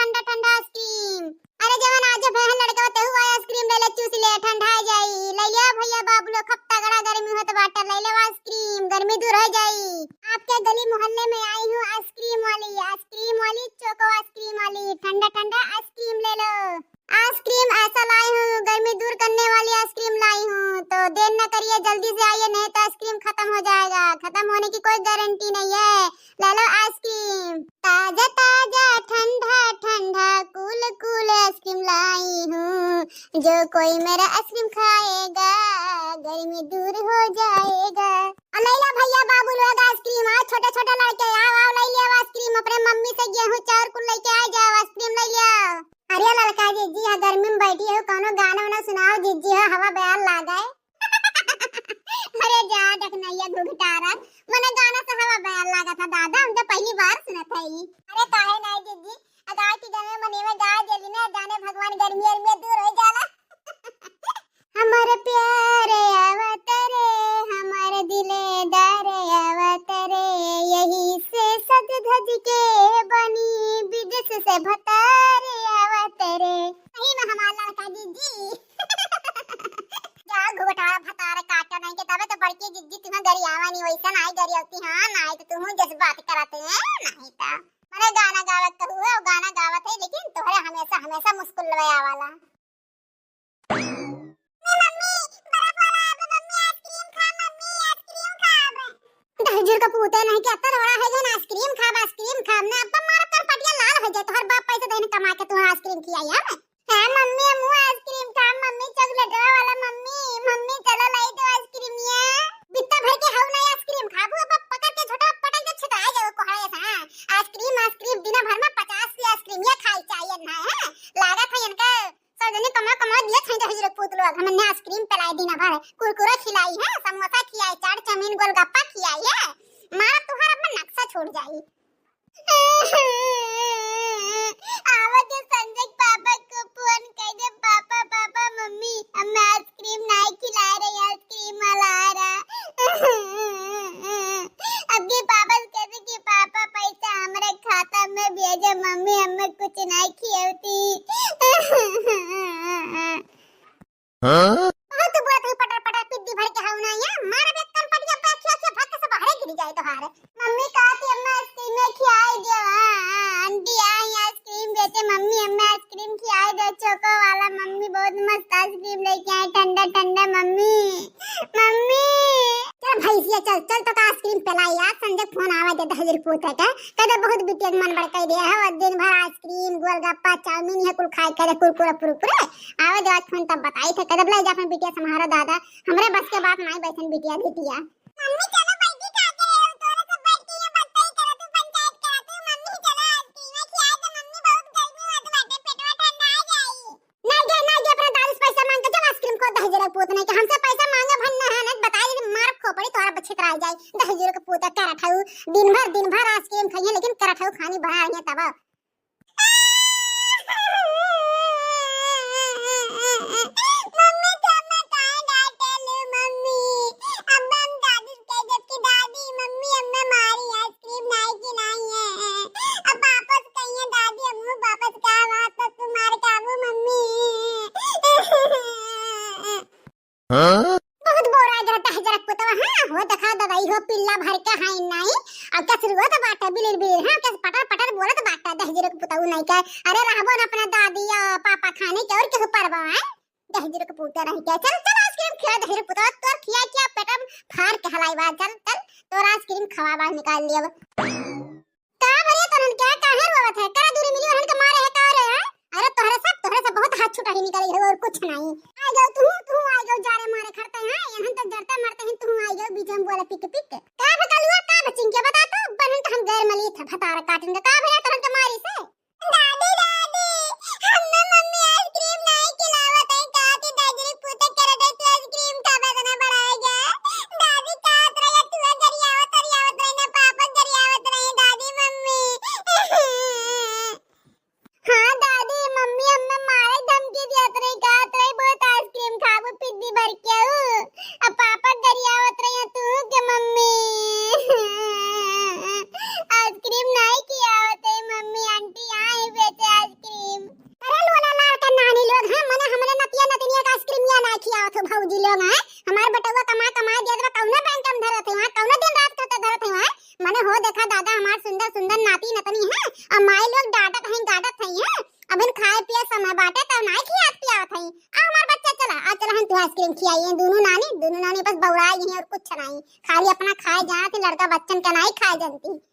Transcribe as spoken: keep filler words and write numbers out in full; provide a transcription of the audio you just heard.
ठंडा ठंडा आइसक्रीम। अरे जवन आज बहन लड़का तेहू आए आइसक्रीम ले ले, चूस ले, ठंडा हो जाई। ले लिया भैया बाबू लोग, खूब तगड़ा गर्मी होत बाटे, ले ले आइसक्रीम, गर्मी दूर हो जाई। आपके गली मोहल्ले में आई हूँ आइसक्रीम वाली, आइसक्रीम वाली, चोको आइसक्रीम वाली, ठंडा ठंडा आइसक्रीम ले लो। आइसक्रीम ऐसा लाई हूँ, गर्मी दूर करने वाली आइसक्रीम लाई हूँ, तो देर न करिए, जल्दी से आइए, नहीं तो आइसक्रीम खत्म हो जाएगा। खत्म होने की कोई गारंटी नहीं है। ले लो आइसक्रीम, ताजा ताजा ठंडा ठंडा कूल कूल आइसक्रीम लाई हूँ, जो कोई मेरा आइसक्रीम खाएगा गर्मी दूर हो जाएगा। आ ले लो भैया बाबू लोग आइसक्रीम, आओ छोटे छोटे लड़के, आओ आओ ले लिया आइसक्रीम, अपने मम्मी से गेहूं चाउर कुल लेके आ जाओ, आइसक्रीम ले लिया। अरे ललका जिज्जी, यहाँ गर्मी में बैठी हो, कौनो गाना वाना सुनाओ जिज्जी हो, हवा बयार लागे। अरे जा देख नैया घुघटारत, मने गाना से हवा बयार लागा था दादा, हम तो पहली बार सुनत है ई। अरे काहे नहीं जिज्जी, अगाय की गाने मने में गा देली ना, जाने भगवान गर्मी अर्मी दूर हो जाला। हमर प्यार आवत रे, हमर दिलदार आवत रे, यही से सज धज के बनी विदेश से भतार आवत रे। सही में हमार लड़का जिज्जी। जा घुघटारा भतार काटा नहीं के तबे तो बड़की जिज्जी तुम्हें गरियावा नहीं, वैसा नहीं गरियावती, हाँ नहीं तो तुम जस बात करते हैं नहीं तो। मने गाना गावत कहू है, गाना गावत है लेकिन तोहरे हमेशा हमेशा मुस्कुल लवे आवाला। मम्मी, बर्फ वाला आबे, मम्मी, आइसक्रीम खा, मम्मी, आइसक्रीम खाब। दहिजर का पूते नहीं के अत्ता बड़ा है जन आइसक्रीम खाब, आइसक्रीम खाब ना, अब मारा कर पटिया लाल हो जाए, तोहर बाप पैसे देने कमा के तुम्हें आइसक्रीम खियाई हम। हाँ मम्मी, हमू आइसक्रीम खाब, मम्मी, चॉकलेट वाला, मम्मी, मम्मी, चलो लाई दो आइसक्रीम ये। बित्ता भर के हऊ ना आइसक्रीम खाबू, अब पकड़ के झोटा पटक के छितरा जाओ कोहड़े से, हाँ। आइसक्रीम, आइसक्रीम, दिन भर में पचास की आइसक्रीम ये खाई चाहिए ना, है? लागत है इनका सब जने कमा कमा दिए थे दहिजर पूत लोग, हमने आइसक्रीम पिलाई दिन भर, कुरकुरे खिलाई है, समोसा खियाई, चाट चाउमीन गोलगप्पा खियाई है, मारा तुहार अब नक्शा छूट जाई। आवा दे संजय पापा को फोन कर दे, पापा पापा मम्मी हमें आइसक्रीम नहीं खिला रही, आइसक्रीम वाला आ रहा। अब के पापा से कहते कि पापा पैसा हमारे खाता में भेजे, मम्मी हमें कुछ नहीं खियाती। हाँ? बहुत बोलत है पटर पटर पिद्दी भर के हऊ ना या, मारा बे कनपटिया पे खिया खिया भाग के सब हरे गिर जाए तोहार। मम्मी कहती अम्मा आइसक्रीम खियाई दे, हाँ, हाँ, आंटी आई आइसक्रीम बेचे, मम्मी हमें आइसक्रीम खियाई दे, चोको वाला, मम्मी बहुत मस्त आइसक्रीम लेके आई, ठंडा ठंडा मम्मी। मम्मी। चल भैंसिया, चल, चल तो का आइसक्रीम पिलाई यार, संजय फोन आवा दे दहिजर पूत के, कदे बहुत बिटिया के मन बड़काई दे है, और दिन भर आइसक्रीम, गोलगप्पा, चाउमीन, ये कुल खाए करे, कुरकुरे पुरकुरे। आवा दे आज फोन तब बताई थे, कदे बुलाई जा अपन बिटिया संभारा दादा, हमरे बस के बात नहीं बैठन बिटिया धिटिया। मम्मी चलो बैठी खा के रहो, तोरे से बैठ के ये बात नहीं करो, तू पंचायत करा तू, मम्मी चलो आइसक्रीम खिया दे, मम्मी बहुत गर्मी होत बाटे, पेटवा ठंडा आ जाई। नहीं गे, नहीं गे, अपने दादी से पैसा मांग के चल आइसक्रीम खो, दहिजर पूत नहीं के हमसे पैसा मांगे भन ना है, नहीं बताई दे मार खोपड़ी तोहरा बछित रह जाई। दहिजर के पूत करत हऊ, दिन भर, दिन भर आइसक्रीम खाइए, लेकिन करत हऊ खानी बना रही है तब। मम्मी तो मैं काहे डांटेलू मम्मी, अब हम दादी से कह देब कि दादी मम्मी हमें मारी आइसक्रीम नहीं खिलाई है। अब वापस कहिए दादी, हम वापस का बात तो तुम्हारे काबू मम्मी। हाँ? बहुत बोरा गिरता है जरा पुतवा, हाँ, हो देखा दवाई हो पिल्ला भर के हाय नाई, अब क्या शुरू होता बाटा बिलिर बिलिर, हाँ, क्या पटर पटर बोलत बाटा दहिजर के पुतवा नहीं क्या, अरे रहबो ना अपना दादी या पापा खाने के और केहू परबो, हैं? दहिजर के पुतवा नहीं क्या, चल, चल आइसक्रीम खिया दहिजर पुतवा, तोर खिया क्या पेटम फार के हलाई बा, चल, चल, तोर आइसक्रीम खवा बा निकाल लिया। का भरे तोहन के, काहे रोवत है? करा दूरी मिली ओहन के मारे है का रे, हैं? अरे तोहरे सब, तोहरे सब बहुत हाथ छुटा ही निकली है और कुछ नहीं। आ जाओ तू, तू आ जाओ जारे मारे खड़ते हैं, यहाँ तो जरते मरते हैं, तू आ जाओ बीच में बोले पिक पिक। का भकलुआ, का बचिन के बता तो, बनन तो हम गैर मली था भतार काटन का, का भरे तोहन के मारी से? दादी, दादी, हमें मम्मी आइसक्रीम नहीं खिलावत है, का थी दहिजर पूत करे दे तू आइसक्रीम खाबे तना बड़ा हो गया। दादी का तरह तू गरियावत, गरियावत रही ना, पापा गरियावत रही, दादी मम्मी। हाँ दादी, मम्मी हमें मारे धमकी दिया तरे, का तरे बहुत आइसक्रीम खाबू पिद्दी भर के हूँ। अब पापा गरियावत रही तू के मम्मी। आइसक्रीम नहीं खियावत है मम्मी, आंटी देखा दादा, हमार सुंदर सुंदर नाती नतनी है, अब माई लोग डांटत हैं, गांडत हैं, हैं। अबहिन खाए पिए समय बाटे, तब नाई खियात पियावत हैं। आ हमार बच्चा, चला, आ चला, हम तुहे आइसक्रीम खियाई, दोनों नानी, दोनों नानी बस बौराई हैं और कुछ नहीं, खाली अपना खाए जानत हैं, लड़का बच्चन का नाई खाए जानती।